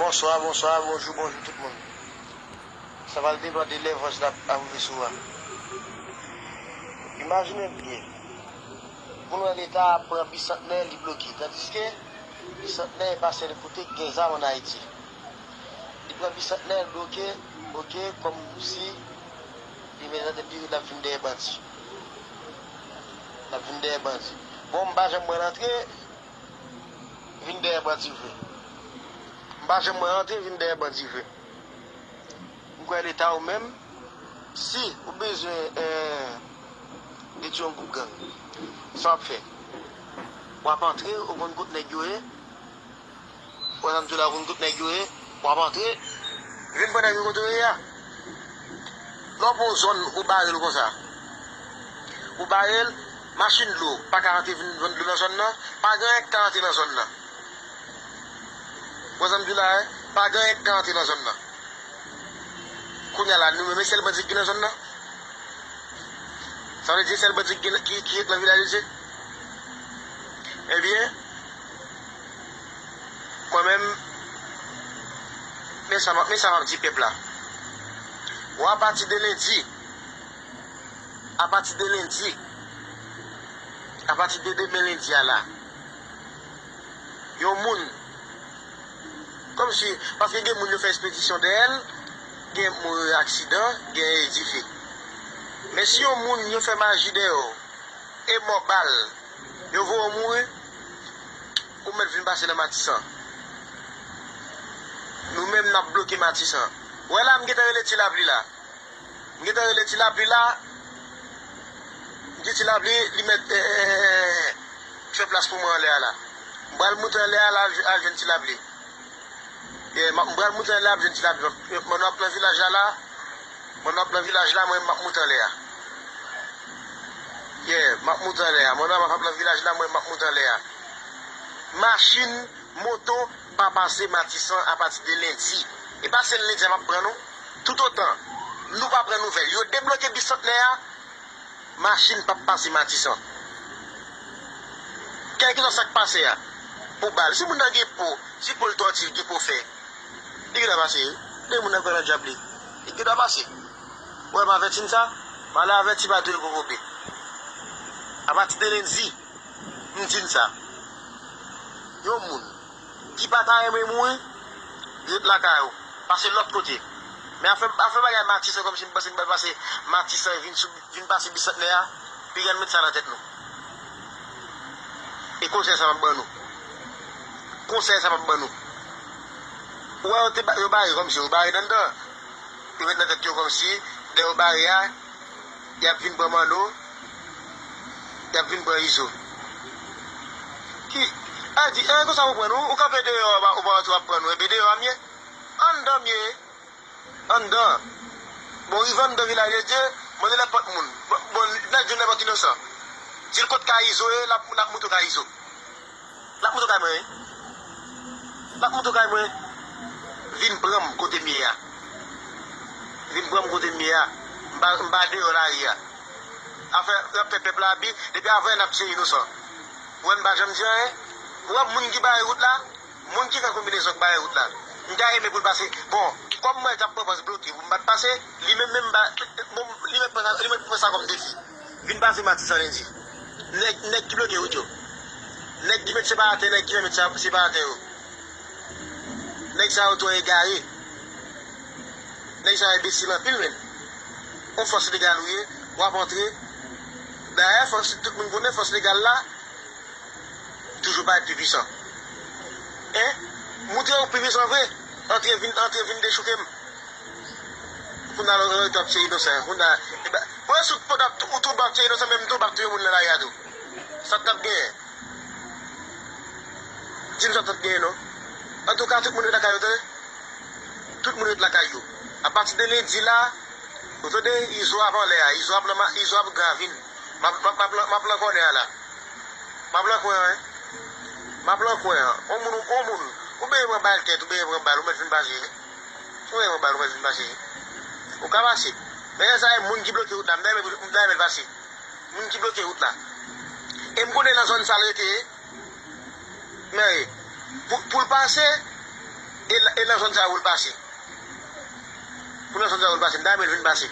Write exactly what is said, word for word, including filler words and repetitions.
Bonswa, bonswa, bonjou, bonjou tout moun. Sa va depann de lè vòs la ap rive sou a. Imajine byen, pou n wè Leta pran Bisantnè, li bloke. Tandiske Bisantnè e pa sèl kote k gen zam ann Ayiti. Li pran Bisantnè, l bloke, ok, kòmsi li mete nan tèt li l ap vin dèyè bandi. L ap vin dèyè bandi. Bon, m pa janm wè l antre, vin dèyè bandi vre. M pa janm wè antre vin dèyè bandi vre. M kwè Leta ou menm, si ou bezwen eh, detwi yon gwoup gang, sa w ap fè? W ap antre, ou konn kot nèg yo ye, ou wè sa m di w la, ou konn kot nèg yo ye, w ap antre, vin pran nèg yo kote yo ye a. Lè w pran yon zòn, ou bare l konsa. Ou bare l, machin dlo pa ka rantre vin vann dlo nan zòn nan, pa gen anyen k ka rantre nan zòn nan. Ou wè sa m di w la, eh? Pa gen anyen k ka rantre nan zòn nan. Kounye a la, nou menm, e sèl bandi ki gen nan zòn nan? Sa vle di e sèl bandi ki, ki, ki ret nan vilaj yo? Ebyen, mwen menm, men sa, men sa m ap di pèp la. Bon, apati de lendi, apati de lendi, apati de demen lendi a la, yon moun, kòmsi, paske gen moun yo fè espedisyon dèyè l, gen moun yo aksidan, gen e dife. Men si yon moun yo fè maji dèyè w, e mò bal, yo voye w mouri, ou mèt vin pase nan Matisan. Nou menm n ap bloke Matisan. Ou wè la, m gentan rele Ti Lapli la. M gentan rele Ti Lapli la. M di Ti Lapli, li mèt eh, eh, eh, eh, fè plas pou mwen anlè a la. M pral moute anlè a la, al jwenn Ti Lapli. Yeah, m ap- m pral moute anlè a, ap jwenn Ti Lapli. Mwen ap nan vilaj la la. Mwen ap nan vilaj la, mwen m ap moute anlè a. Yeah, m ap moute anlè a. Mwen ap nan vilaj la, mwen m ap moute anlè a. Machin, moto pa pase Matisan apati de lendi. E pa sèl lendi a m ap pran non. Toutotan nou pa pran nouvèl, yo debloke Bisantnè a, machin p ap pase Matisan. Kèlkeswa sa k pase a, pou bal. Si moun nan gen po, si po l tòti, l gen po fè, li gen dwa pase. De moun nan kwè nan dyab li, li gen dwa pase. Ou wè m avèti n sa, m ale avèti pa tou l gon kobe. Apati de lendi, m di n sa. Yon moun ki pa ta renmen mouri, ret lakay ou. Pase lòt kote. Men afè, afè bagay Matisan kòmsi m panse m pral pase Matisan vin sou, vin pase Bisantnè a, piga n met sa nan tèt nou. E konsèy sa m ap ban nou. Konsèy sa m ap ban nou. Ou wè yo te ba- yo bare kòmsi yo bare nan anndan. Yo met nan tèt yo kòmsi, lè yo bare a, y ap vin pran Manno, y ap vin pran Izo. Ki, a di, e konsa ou pran nou, ou kanpe deyò, ou pa, ou pa antre w ap pran nou, enben deyò a m ye. Anndan m ye. Anndan. Bon, rive anndan Vilaj de Dye, mande nenpòt moun. Bon, bon, nèg jwenn nenpòt inosan. Di l kot kay Izo ye, l ap, l ap moute w kay Izo. L ap moute w kay mwen, wi. L ap moute w kay mwen. Vin pran m kote m ye a. Vin pran m kote m ye a. M pa, m pa deyò lari a. Afè, y ap fè pèp la abi, depi avanyè n ap tiye inosan. Ou wè m pa janm di anyen. Ou wè moun ki bare wout la, moun ki fè konbinezon k bare wout la. M ta renmen pou l pase. Bon, kòm mwen t ap pran pòz bloke pou m pa t pase, li menm menm ba, bon, li mèt pran sa, li mèt pran sa kòm defi. Vin pase Matisan lendi. Nèg, nèg ki bloke wout yo. Nèg ki met separatè, nèg ki fè met sa- separatè yo. Nèg sa yo twò egare. Nèg sa yo enbesil anpil, menn. On fòs legal ou ye, w ap antre. Dayè, fòs, tout moun konnen fòs legal la toujou parèt pi pwisan. Hein? Montre ou pi pwisan vre. Antre vin, antre vin dechouke m. Kounye a, lè w ap tiye inosan, kounye a, e ba- mwen sou k ap tou- ou tou bak tiye inosan, menm tou bak touye moun nan lari a tou. Sa k t ap genyen? Di m sa t ap genyen non. Antouka, tout moun ret lakay yo, tande. Tout moun ret lakay yo. Apati de lendi la, ou tande, Izo ap anlè a, Izo ap nan ma- Izo ap gravin. M ap, m ap, m ap, m ap lan kònè a la. M ap lan kwen an, wi. M ap lan kwen an. On moun, on moun, ou benyen pran bal tèt, ou benyen pran bal, ou mèt vin pase, wi. Ou benyen pran bal, ou mèt vin pase, wi. Ou ka pase. Men sa e moun ki bloke wout la, m ta renmen, m ta renmen l pase. Moun ki bloke wout la. E m konnen nan zòn sa l rete, men pou, pou l pase, E la- e nan zòn sa yo pou l pase. Pou nan zòn sa yo pou l pase, m ta renmen l vin pase.